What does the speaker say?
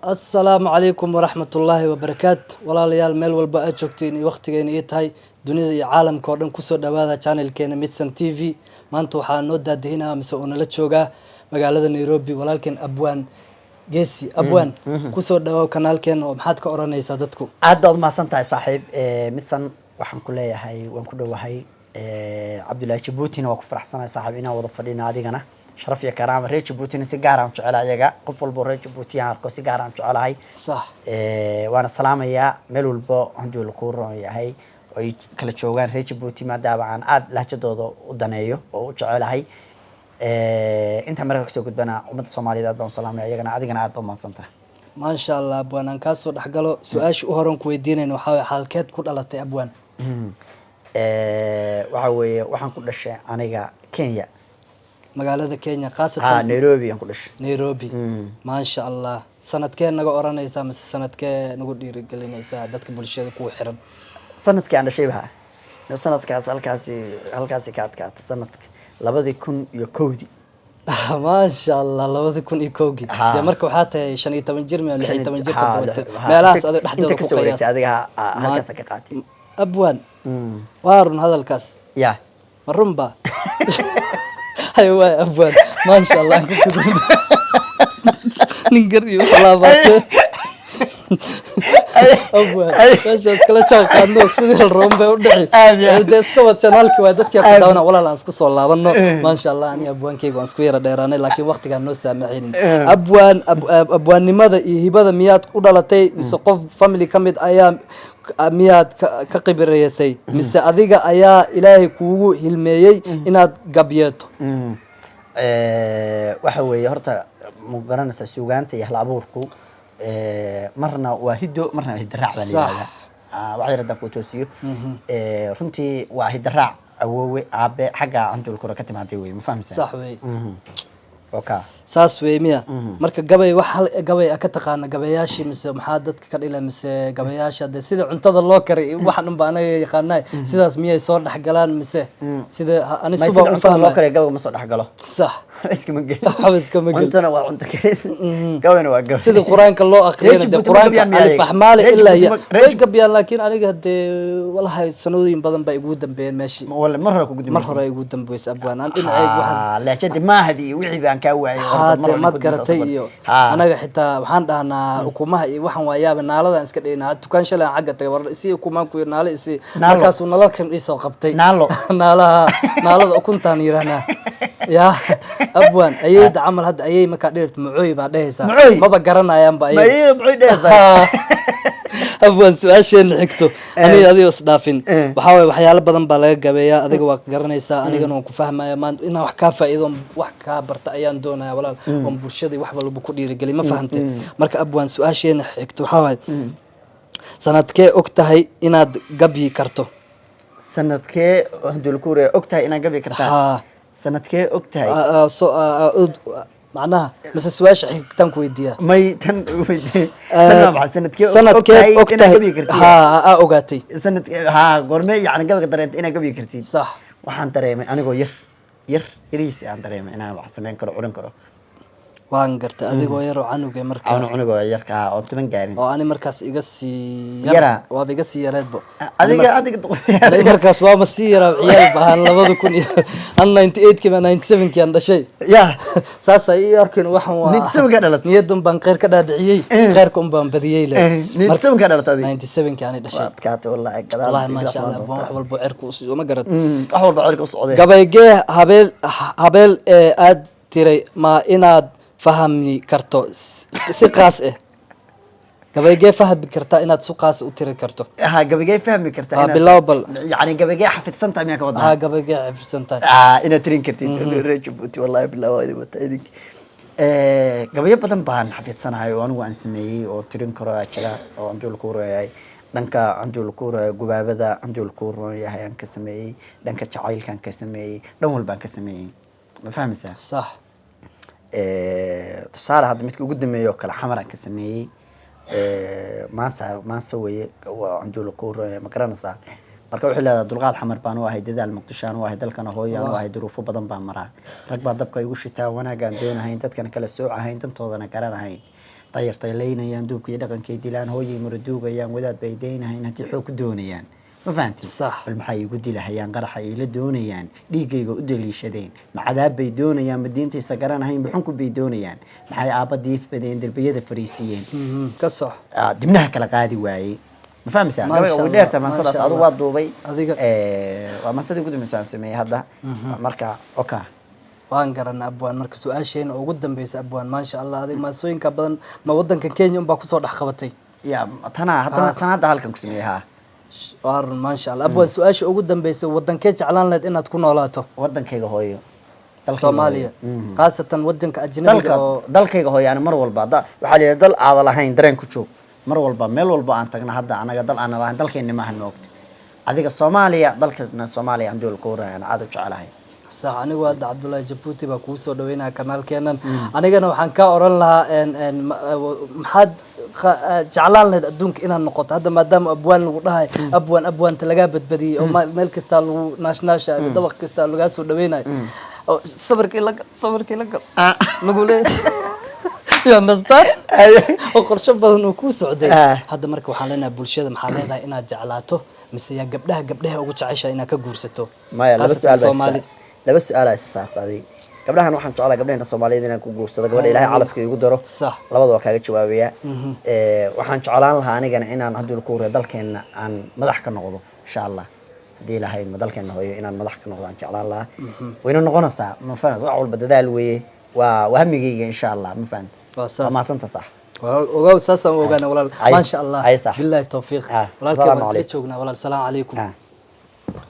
Asalaamu calaykum waraxmatullaahi wabarakaat. Walaalayaal, meel walba aad joogtiin iyo waqtigeena ii tahay, dunida iyo caalamka oo dhan, kusoo dhawaada channelkeena Midson TV. Maanta waxaa noo daadihinaa mise uu nala joogaa magaalada Nairobi walaalkeen Abwaan Geesi. Abwaan, kusoo dhawaaw kanaalkeena, oo maxaad ka oranaysaa dadku? Aad baad umahadsan tahay, saaxiib Midson. Waxaan ku leeyahay waan ku dhowahay. Cabdullaahi Jabuutina waa ku faraxsanahay, saaxiib, inaan wada fadhino. Adigana sharaf iyo karaama. Reer Jabuutina si gaar aan jecelahay ayaga. Qof walbo reer Jabuuti aan arko si gaar aan jecelahay. Waana salaamayaa meel walbo hadduu lakuu roon yahay oo ay kala joogaan reer Jabuuti, maadaama aan aada lahjadooda u daneeyo oo u jecelahay. Intaan marka kasoo gudbana, ummadda Soomaaliyeed aad baan u salaamaya iyagana. Adigana aad ba umahadsan tahay. Maasha Allah, abwaan, aan kaasoo dhexgalo. Su-aasha u horan ku weydiinayna waxaa waye, xaalkeed ku dhalatay, abwaan? Waxa weeye, waxaan ku dhashay aniga Kenya. Magaalada Kenya? Ha. Khaasatan? Nairobi aan ku dhashay. Nairobi, maasha Allah. Sanadkee naga oranaysaa mise sanadkee nagu dhiirigelinaysaa dadka bulshada kuwa xiran? Sanadkii aan dhashay ba sanadkaas halkaasi ka adkaata, sanadka 2001-dii. Maasha Allah, 2001-gii. Ha. Dee marka waxaa tahay 15 jir miya, 16 jir, Ha, 7, ha, meelahaas adiga inta dhexdooda ku kasoo wareegtay qiyaas. Adiga ha, halkaasa ka qaatay. Abwaan, waa run hadalkaas? Ya. Ma run ba? Hay waay, abwaan, maasha Allah, aan ku gudubno. Nin gar iyo wax laabaatee, abwaan, meesha iskala jaan qaadno, sidii la roon bay u dhici. Aad iyo aad. Dee iska wad channelki waay, dadkii ku daawana. Walaal, aan isku soo laabano. Maasha Allah, ani abwaankeyga waan isku yara dheeraanay, laakiin waqtigaan noo saamaxaynin. Abwaan, abwaannimada iyo hibada miyaad u dhalatay, mise qof family ka mid ayaa miyaad ka khibraysay, mise adiga ayaa Ilaahay kuugu hilmeeyey inaad gabyeeto? Waxa weeye, horta ma garanaysaa, suugaanta iyo hal abuurku marna waa hiddo, marna waa hiddaraac baa la yihahdaa. Wax yar haddaan kuu toosiyo. Runtii waa hiddaraac, awoowe, aabe, xagga candulkura ka timaaday wey, ma fahamsan? Sax wey. Oka. Saas wey miya? Marka gabay, wax hal gabay a ka taqaana gabayaashii, mise maxaa dadka ka dhila, mise gabayaasha dee sida cuntada loo karay waxan un baa anaga yaqaanay, sidaas miyay soo dhexgalaan, mise sida ani May, suba sida u cuntada loo fahmay? kariyo gabayga ma soo dhex galo. Iskama gelin. Waxba iskama gelin. Cuntona waa cunto karis, gabayna waa gabay. Sida Qur-aanka loo aqriyana Reer dee Djibouti ma Qur-aanka gabyaan miyaa alif ayaga? axmaali Reer ilaa Djibouti ya reer way gabyaan, laakiin aniga dee walahi sanadooyin badan baa igu dambeeyeen meeshii. Wala mar hore kugu Mar hore igu dambeysay, abwaan, aan dhinacayga waxaan Lahjadi maahdi iyo wixii baan kaa waayay. Haa, dee maad garatay iyo anaga xitaa waxaan dhahnaa ukumaha iyo waxan waayaaba naaladan iska dhaynaa. Dukaan shalay aan xagga tagay, war isii ukumaan ku yiri, naalo isii. Naalo. Markaasuu nalalkan iisoo qabtay. Naalo. Naalaha, naalada ukuntaan yirahnaa. Ya abwaan, ayeyda camal hadda ayey markaa dhirт macooy baa dhehaysaa. Macooy? Maba garanayaanba Ma ayaga. iyada maxay dhehaysaa? Abwaan, su-aasheena xigto, aniga adigo isdhaafin, waxaa waye waxyaalo badan baa laga gabeeyaa. Adiga waa garanaysaa, anigana waan ku fahmaya. Maanta inaan wax kaa faa'iido oon wax kaa barta ayaan doonaya, walaal, oon bulshada wax walba ku dhiirigeliy, ma fahamtay? Marka abwaan, su-aasheena xigto waxaa waaye, sanadkee og tahay inaad gabyi karto? Sanadkee handulkuure og tahay inaad gabi kartaa? Haa. Sanadkee og tahay? So macnaha mise su-aasha xigtaan ku weydiiyaa? May, tan tan waa maxay? Sanadkee og Sanadkeed tahay og inaad tahay gabi kartid? Haa, aa ogaatay. Sanad haa, goormee yani gabiga dareentay inaad gabi kartid? Sax. Waxaan dareemay anigoo yar yar yariis aan dareemay inaan wax samayn karo, curin karo. Waan gartay, adigoo yaroo canuge marka. Caano cunugoo yarka ah oo 10 gaarin. Oo ani markaas iga sii Yaraa. Waaba iga sii yareedbo. Adiga. Aniga markaas waaba sii yaraa, ciyaal bahaan, labada kun iyo an 98-kii ba 97-kii aan dhashay. Ya. Saasa ii arkin waxan waa 97 kaa dhalatay? Niyadun baan kheyr ka dhaadhiciyey, kheyrka un baan badiyey le. 97 kaa dhalatay adiga? 97-kii ani dhashay. Waa adkaatay wallahi, gadaal. Wallahi maasha Allah, baan wax walbo cirka u ma garad. Wax walba cirka u socdee. Gabaygee habeel habeel ee aad tiray ma inaad fahmi karto si qaas ah? Gabaygee fahmi kartaa inaad si qaas u tiri karto? Ha, gabagee fahmi kartaa Bilow bal. Yani gabagee xafidsan tahay miyaa ka wadaa? Haa, gabaygee xifidsan tahay. Inaad tirin kartid. Reer Jabuuti wallahi billah waa idin wata idink. Gabayo badan baan xafidsanahay oo anigu aan sameeyey oo tirin karo aa jira, oo anduul kuu royahay, dhanka anduul kuu royahay, gubaabada anduul kuu royahay aan ka sameeyey, dhanka jacaylkaan ka sameeyey, dhan walbaan ka sameeyey, ma fahmaysaa? Sax. Tusaale hadda midka ugu dambeeya oo kale xamar aan ka sameeyey, maansa maansa weye, waa canjuula kuu roya, ma garanaysaa? Marka waxay leedahay: dulqaad xamar baan u ahay, dadaal Muqdisho u ahay, dalkana hooyaan u ahay, duruufo badan baan maraa, rag baa dabka igu shitaa, wanaagaan doonahayn, dadkana kala soocahayn, dantoodana garanahayn. Dayartay leynayaan, duubkaiyo dhaqankay dilaan, hooyay muraduugayaan, wadaad bay deynahayn haddii xoog ku doonayaan. Ma fahanti? Sax. Bal maxay igu dilahayaan? Qaraxa ila doonayaan, dhiiggayga u daliishadeen, ma cadaab bay doonayaan? Ma diintaysa garanahayn? Buxunku bay doonayaan? Maxay aabba diif badeen, derbiyada fariisiiyeen? Ka soc. Ah, dibnaha kala qaadi waayey. Ma fahmaysaa? Maasha Gabayga ugu Allah, dheerta maansadaas maasha adigu Allah. waa duubay. Waa maansadii ugu dambeysay aan sameeyey hadda marka, oka. Waan garanaa, abwaan. Marka su-aasheena ugu dambeysa, abwaan, maasha Allah, adig maasooyinka badan ma wadanka Kenya unbaa kusoo dhex qabatay? Ya, tanaa haddana. Haas. Tan hadda halkan ku sameeyey, ha. Waa run, maasha Allah. Abwaan, su-aasha ugu dambeysa, wadankee jeclaan lahayd inaad ku noolaato? Wadankayga hooyo. Dalkayga Soomaaliya? hooyo. Khaasatan wadanka ajnabiga Dalka oo dalkayga hooyo. Ani mar walba waxaa la yidhaha dal aada lahayn dareen ku joog. Mar walba, meel walba aan tagna hadda, anaga dal aan lahayn dalkeenni maahan. Ma ogta adiga Soomaaliya, dalkana Soomaaliya aan dool ka waraya, aan aada u jecelahay. Sax. Anigu hadda Cabdullaahi Jabuuti baa kugu soo dhaweynaya kanaalkeenan. Anigana waxaan kaa oran lahaa maxaad jeclaan lahayd adduunka inaad noqoto hadda, maadaama abwaan lagu dhahay, abwaan abwaanta lagaa badbadiyey oo meel kastaa lagu naashnaashayo, dabaq kastaa lagaa soo dhaweynayo, oo sawirkii la gal, sawirkii la gal lagu leeyahay, you understand, oo qorshe badan uu kuu socday. Hadda marka waxaan leenahay bulshada, maxaa leedahay inaad jeclaato, mise yaa gabdhaha gabdhaha ugu jeceshahay inaad ka guursato? Maya, laba Khaasatan su-aal baa Soomaali. Laba su-aal isa saarta adiga. Gabdhahan waxaan jeclaa gabdhaheena Soomaaliyeed inaan ku guursado, gabadha Ilaahay calafka igu daro. Labada waa kaaga jawaabaya. Waxaan jeclaan lahaa anigana inaan haddii ku hore dalkeenna aan madax ka noqdo, insha Allah. Haddii Ilaahay ma dalkeenna hooyo inaan madax ka noqdo aan jeclaan lahaa. Wayna noqonaysaa, ma fahamta? Wax walba dadaal weeye. Waa hamigeyga, insha Allah. Ma fahamta? Waa saas. Waa mahadsanta, sax. Ogow, saasaan u ogaana, walaal. Ay, maasha Allah. ay, sax. Billahi tawfiiq. Ah, walaalkay asalaamu waan isla calaykum. joognaa, walaal. Salaamu calaykum. Ah.